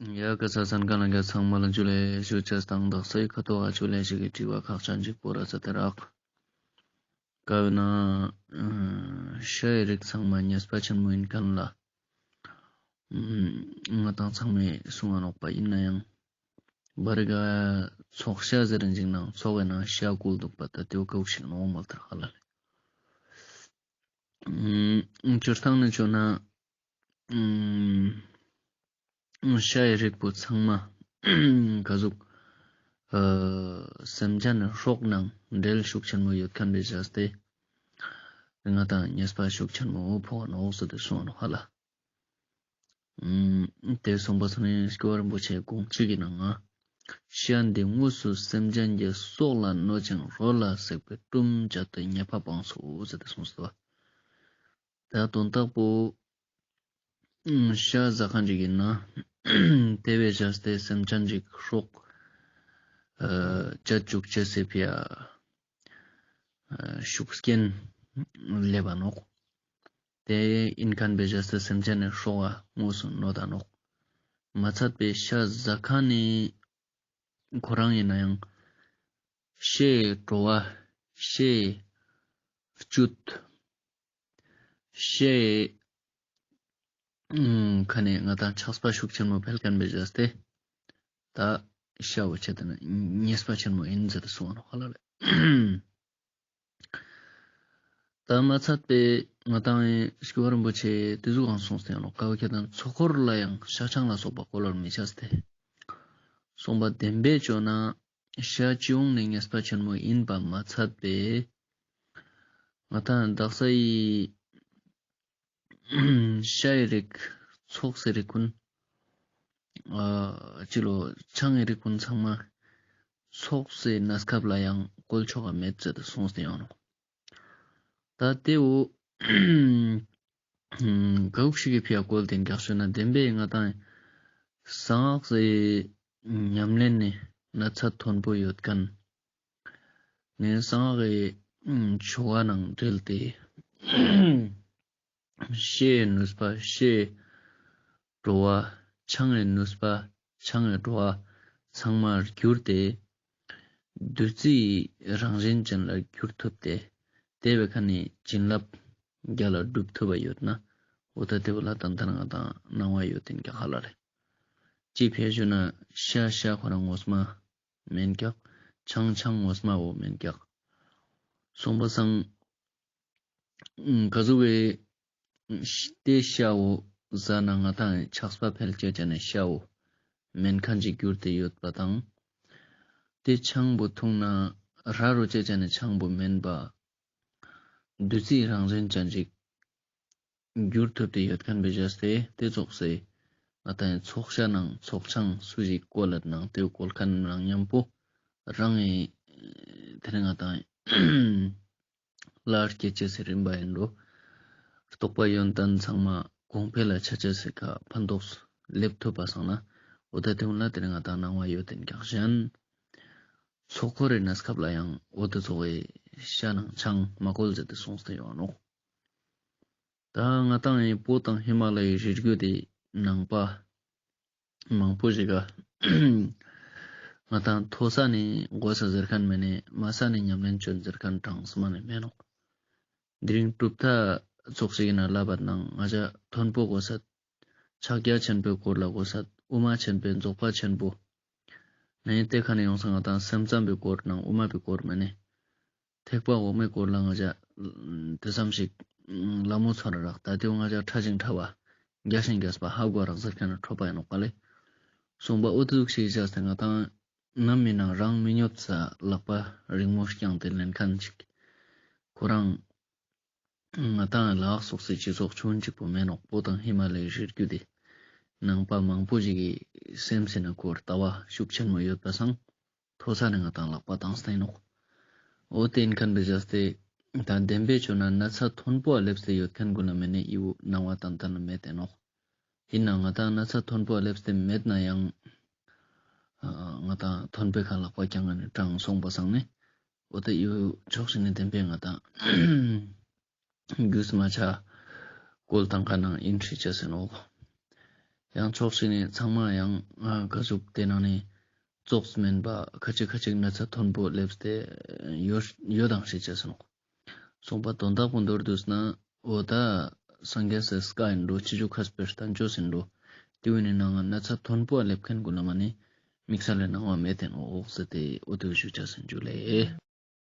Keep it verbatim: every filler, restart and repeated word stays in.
ཡ་ཀ་ས་སན་ཀ་ལ་ཀ་ཚང་མ་ལ་ཇུ་ལེ་ཞུ་ཅེས་དང་དག་སའི་ཁ་ཐོག་ཨ་ཇུ་ལེ་ཞིག་གི་དྲི་བ་ཁག་ཅན་ཅིག་པོ་ར་ས་དེ་རག་ཀ་བོ་ན་ཤའི་རིགས་ཚང་མ་ཉེས་པ་ཆེན་མོ་ཡིན་མཁན་ལ་ང་དང་ཚང་མས་གསུང་ང་ནོག་པ་ཡིན་ན་ཡང་བར་ག་ཚོགས་ཤ་ཟེར་ཅིག་ནང་ཚོགས་ཀྱི་ནང་ཤ་བཀོལ་འདུག་པ་ད་དེ་བོ་ཀ་བོ་ཞིག་ནོག་མ་ལྟར་ཧ་ལ་ལེ། སྤྱིར་བཏང་ནས་བརྗོད་ན་ཤའི་རིགས་པོ་ཚང་མ་ག་ཟུག་སེམས་ཅན་ནི་སྲོག་ནང་འབྲེལ་ཤུགས་ཆེན་མོ་ཡོད་མཁན་པའི་བྱས་ཏེ་ང་དང་ཉེས་པ་ཤུགས་ཆེན་མོ་ཕོག་ནོག་ཟེར་ཏེ་གསུངས་ནོག་ཧ་ལ། དེ་གསུངས་པ་སང་ནི་སྐྱོབ་པ་རིན་པོ་ཆེ་དགོངས་གཅིག་གི་ནང་ང་ཤ་འདི་དངོས་སུ་སེམས་ཅན་གྱི་སྲོག་ལ་གནོད་ཅིང་རོ་ལ་སྲེག་པའི་གྲུམ་བྱས་ཏེ་ཉེས་པ་སྤངས་སོ་ཟེར་ཏེ་གསུངས་སོ། ད་དོན་དག་པོ་ཤ་ཟ་མཁན་ཅིག་ཡིན་ན་དེ་བས་བྱས་ཏེ་སེམས་ཅན་ཅིག་སྲོག་བཅད་བཅུག་ཅེས་སི་ཕི་ཡ་ཤུགས་རྐྱེན་ལེབ་བ་ནོག། དེ་ཡིན་མཁན་པའི་བྱས་ཏེ་སེམས་ཅན་ནི་སྲོག་ག་དངོས་སུ་གནོད་ད་ནོག། མ་ཚད་པའི་ཤ་ཟ་མཁན་ནི་ཁོ་རང་ཡིན་ན་ཡང་ཤའི་བྲོ་བ་ཤའི་བཅུད་ཤའི་ཁ་ནས་ང་དང་ཆགས་པ་ཤུགས་ཆེན་མོ་འཕེལ་མཁན་པའི་བྱས་ཏེ་ད་ཤ་བོ་ཆེ་དེ་ན་ཉེས་པ་ཆེན་མོ་ཡིན་ཟེར་ཏེ་གསུངས་ནོག་ཧ་ལ་ལེ། ད་མ་ཚད་པའི་ང་དང་སྐྱོབ་པ་རིན་པོ་ཆེ་དེ་ཟུག་གང་གསུངས་ཏེ་ཡོང་ནོག། ཀ་བོ་ཁྱེད་དང་ཚོགས་འཁོར་ལ་ཡང་ཤ་ཆང་ལ་སོགས་པ་བཀོལ་བར་མི་བྱ་སྟེ། གསུངས་པ་བདེན་པའི་བརྗོད་ན་ཤ་སྤྱི་ཡོངས་ནས་ཉེས་པ་ཆེན་མོ་ཡིན་པ་མ་ཚད་པའི་ང་དང་དག་ས་ཡི་ཤའི་རིགས་ཚོགས་སི་རིགས་ཀུན་ཨ་ཅི་ལོ་ཆང་གི་རིགས་ཀུན་ཚང་མ་ཚོགས་སི་གནས་སྐབས་ལ་ཡང་བཀོལ་ཆོག་ག་མེད་ཟེར་ཏེ་གསུངས་ཏེ་ཡོང་ནོག། ད་དེ་བོ་ག་བོ་ཞིག་གི་ཕི་ཡ་བཀོལ་ཏེ་འགག་ཤོད་ན་བདེན་པའི་ང་དང་གསང་སྔགས་སི་ཉམས་ལེན་ནི་ན་ཚ་མཐོན་པོ་ཡོད་མཁན་ནི་གསང་སྔགས་སི་ཆོ་ག་ནང་འབྲེལ་ཏེ་ཤའི་ནུས་པ་ཤའི་བྲོ་བ་ཆང་གི་ནུས་པ་ཆང་གི་བྲོ་བ་ཚང་མ་བསྒྱུར་ཏེ་བདུད་རྩིའི་རང་བཞིན་ཅན་ལ་བསྒྱུར་ཐུབ་སྟེ་དེ་བས་ཁ་ནས་བྱིན་རླབས་རྒྱ་ལ་སྒྲུབ་ཐུབ་པ་ཡོད་ན་འོ་ད་དེ་བོ་ལ་ཏན་ཏན་ང་དང་སྣང་བ་ཡོད་དེ་འགག་ཧ་ལ་ལེ། ཅི་ཕི་ཡ་ཞུ་ན་ཤ་ཤ་ཁོ་རང་ངོ་མ་མེན་འགག། ཆང་ཆང་ངོ་མ་བོ་མེན་འགག། གསུངས་པ་སང་ག་ཟུག་གི་ཏེ་ཤ་བོ་ཟ་ན་ང་དང་ཆགས་པ་འཕེལ་ཅེས་ཅན་ནི་ཤ་བོ་མེན་མཁན་ཅིག་གྱུར་ཏེ་ཡོད་པ་དང་། ཏེ་ཆང་བོ་འཐུང་ན་ར་རོ་ཅེས་ཅན་ནི་ཆང་བོ་མེན་པ་བདུད་རྩིའི་རང་བཞིན་ཅན་ཅིག་གྱུར་ཐུབ་སྟེ་ཡོད་མཁན་པའི་བྱས་ཏེ་ཏེ་ཙོགས་སེ་ང་དང་ཚོགས་ཤ་ནང་ཚོགས་ཆང་སུ་ཞིག་བཀོལ་ལད་ནང་ཏེ་བོ་བཀོལ་མཁན་རང་མཉམ་པོ་རང་ངི་དེ་རིང་ང་དང་ལར་སྐྱེ་ཅེས་སི་རིམ་པ་ཡིན་འགྲོ། རྟོགས་པ་ཡོན་ཏན་ཚང་མ་གོང་འཕེལ་ལ་ཆ་ཅེས་སི་ཁ་ཕན་ཐོགས་སླེབས་ཐུབ་པ་སང་ན་འོ་ད་དེ་བོ་ལ་དེ་རིང་ང་དང་སྣང་བ་ཡོད་དེ་འགག་གཞན་ཚོགས་འཁོར་རི་གནས་སྐབས་ལ་ཡང་འོ་དེ་ཚོགས་སི་ཤ་ནང་ཆང་མ་བཀོལ་ཟེར་ཏེ་གསུངས་ཏེ་ཡོང་ནོག། ད་ང་དང་ངི་བོད་དང་ཧི་མ་ལ་ཡའི་རི་རྒྱུད་དེ་ནང་པ་མང་པོ་ཞིག་ག་ང་དང་མཐོ་ས་ནས་གོ་ས་ཟེར་མཁན་མེད་ནས་དམའ་ས་ནས་ཉམས་ལེན་ཅོན་ཟེར་མཁན་གྲངས་མ་ནས་མེད་ནོག། དེ་རིང་གྲུབ་མཐའ་ཚོགས་ཤིག་ན་ལབ་པ་ནང་ང་ཅག་མཐོན་པོ་གོ་ས་ཕྱག་རྒྱ་ཆེན་པོའི་སྐོར་ལ་གོ་ས་དབུ་མ་ཆེན་པོའི་རྫོགས་པ་ཆེན་པོ་ནས་ཏེ་ཁ་ནས་ཡོང་ས་ང་དང་སེམས་ཙམ་པའི་སྐོར་ནང་དབུ་མ་པའི་སྐོར་མེད་ནས། ཐེག་པ་འོག་མའི་སྐོར་ལ་ང་ཅག་དེ་ཙམ་ཞིག་ལ་མོ་ཚོར་རག། ད་དེ་བོ་ང་ཅག་ཕྲ་ཞིང་ཕྲ་བ་རྒྱས་ཤིང་རྒྱས་པ་ཧ་གོ་རག་ཟེར་མཁན་ནི་འཕྲོ་བ་ཡིན་ནོག་པ་ལེ། གསུངས་པ་འོ་དེ་ཟུག་ཞིག་བྱས་ཏེ་ང་དང་ནམ་མི་ནང་རང་མི་ཉོབ་ས་ལག་པ་རིང་མོ་བརྐྱངས་ཏེ་ལེན་མཁན་ཅིག་ཁོ་རང་ང་དང་ལ་དྭགས་སོགས་སི་སྤྱི་ཚོགས་ཆུང་ཅིག་པོ་མེད་ནོག། བོད་དང་ཧི་མ་ལ་ཡའི་རི་རྒྱུད་དེ་ནང་པ་མང་པོ་ཞིག་གི་སེམས་སི་ནང་སྐོར་ལྟ་བ་ཤུགས་ཆེན་མོ་ཡོད་པ་སང་མཐོ་ས་ནས་ང་དང་ལག་པ་བཏང་སྟེ་ཡིན་ནོག། འོ་དེ་ཡིན་མཁན་པའི་བྱས་ཏེ་ད་བདེན་པའི་ཆོས་ན་ན་ཚ་མཐོན་པོ་ལ་སླེབས་ཏེ་ཡོད་མཁན་ཀུན་ལ་མེད་ནས་ཨི་བོ་སྣང་བ་ཏན་ཏན་མེད་དེ་ནོག། ཡིན་ན་ང་དང་ན་ཚ་མཐོན་པོ་ལ་སླེབས་ཏེ་མེད་ན་ཡང་ང་དང་མཐོན་པོའི་ཁ་ལག་པ་བརྐྱང་ནས་དྲང་སོང་པ་སང་ནས་འོ་དེ་ཨི་བོ་ཕྱོགས་ཤིག་ནས་བདེན་པའི་ང་དང་རྒྱུས་མ་ཆ་བཀོལ་བཏང་ཁ་ནང་ཡིན་ཁྲིད་ཆ་ཟེར་ནོག། ཡང་ཕྱོགས་ཤིག་ནེ་ཚང་མ་ཡང་ཨ་ག་ཟུག་དེ་ནང་ནེ་ཙོགས་མེན་པ་ཁ་ཅིག་ཁ་ཅིག་ན་ཚ་མཐོན་པོ་སླེབས་ཏེ་ཡོད་ཡོད་དང་ཤེས་ཅེས་ནོག། སོང་པ་དོན་དག་པོ་མདོར་བསྡུས་ན་འོ་ད་སངས་རྒྱས་སི་བཀའ་ཨིན་འགྲོ། ཕྱི་འཇུག་མཁས་པའི་བསྟན་བཅོས་ཨིན་འགྲོ། ཏེ་བོའི་ནང་ང་ན་ཚ་མཐོན་པོ་སླེབས་ཁན་གུན་ལ་མ་ནེ་དམིགས་བསལ་ལ་གནང་བ་མེད་དེ་ནོག་ཟེར་ཏེ་འོ་ཏེ་བོ་ཞུ་ཅེས་ཨིན། ཇུ་ལེ།